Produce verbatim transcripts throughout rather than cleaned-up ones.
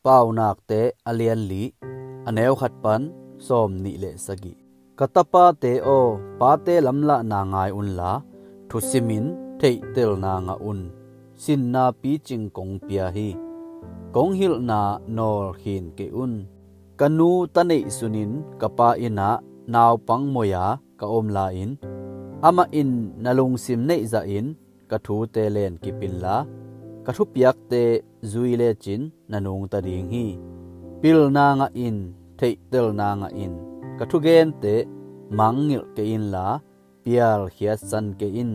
Paunakte a lianli, a neukhat pan sawm nih le sagih. Ka tapate aw, pate lamlahna ngai unla, thusimin theihtelna ngah un. Sinna picing kong pia hi. Kong hilhna nawl khin kei un. Ka nu ta neih sunin ka pa innah naupang moi-a ka om lai-in, amah in na lungsim neihzahin ka thute lenkip inla, ka thupiakte zui lecin na nungta ding hi. Pilna ngah in, theihtelna ngah in, ka thugente mangngilh kei inla, pialkhiatsan kei in.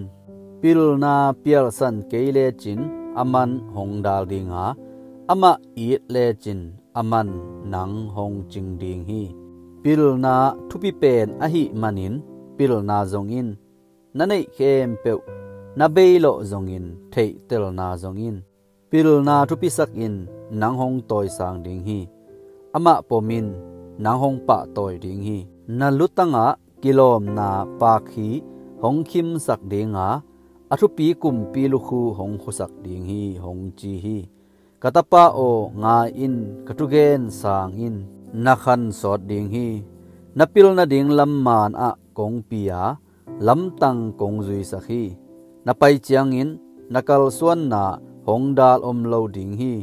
Pilna pialsan kei lecin aman hong dal dinga, amah it lecin aman nang hong cing ding hi. Pilna thupi pen ahih manin pilna zong in. Na neih khempeuh na beilawh zongin theihtelna zong in. Pilna thupisak in nang hong tawisang ding hi. Amah pom in nang hong pahtawi ding hi. Na lutangah kilawmna paakhi hong khimsak dinga, a thupi kumpi lukhu hong khusak ding hi, hong ci hi. Ka tapa aw, ngai in, ka thugen sang in, na khan sawt ding hi. Na pil nading lam manah kong pi-a, lamtang kong zuisak hi. Na pai ciangin na kalsuanna hong dal om lo ding hi.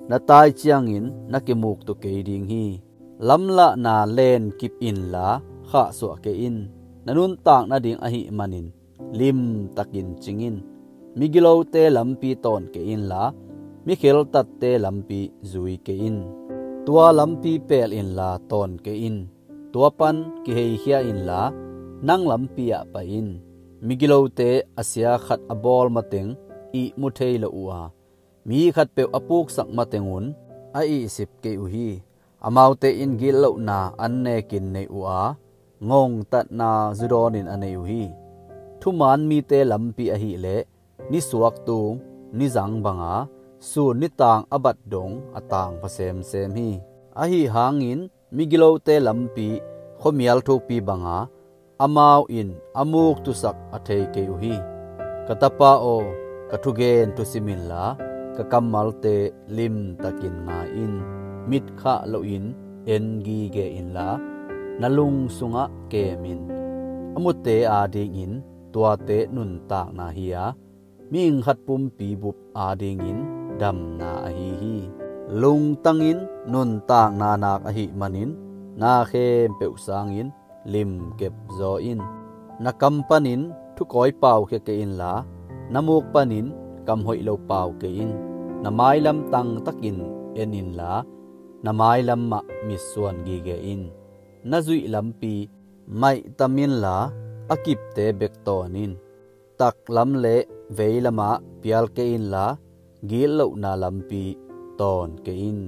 Na tai ciangin na kimuktu kei ding hi. Lamlahna lenkip inla, khahsuah kei in. Na nuntak nading ahih manin limtakin cing in. Migilote lampi tawn kei inla, mi kheltatte lampi zui kei in. Tua lampi pel inla tawn kei in. Tua pan kiheikhia inla, nang lampi ah pai in. Migilote a sia khat a bawl mateng ihmu thei lo uh a, mi khatpeuh a puksak matengun a ihsip kei uh hi. Amaute in gitlohna an nekin nei uh a, ngongtatna zu dawnin a nei uh hi. Thuman mite lampi ahileh nisuak tung nizang banga, sun nitang a bat dong a tangpha semsem hi. Ahi hangin migilote lampi khuamial thukpi banga, amau in a muktusak a thei kei uh hi. Ka tapa aw, ka thugen thusim inla, ka kammalte limtakin ngai in. Mitkhah loin en gige inla, na lung sungah kem in. A mute adingin tuate nuntakna hi-a, mihing khat pumpi bup adingin damna ahi hi. Lungtangin nuntakna nak ahih manin na khempeuh sangin limkep zaw in. Na kam panin thukawi pau khia kei inla, na muk panin kam hoih lo pau kei in. Na mailam tangtakin en inla, na mailam mah mitsuan gige in. Na zuih lampi maihtam inla, a kipte bek tawn in. Taklam le veilamah pial kei inla, gitlohna lampi tawn kei in.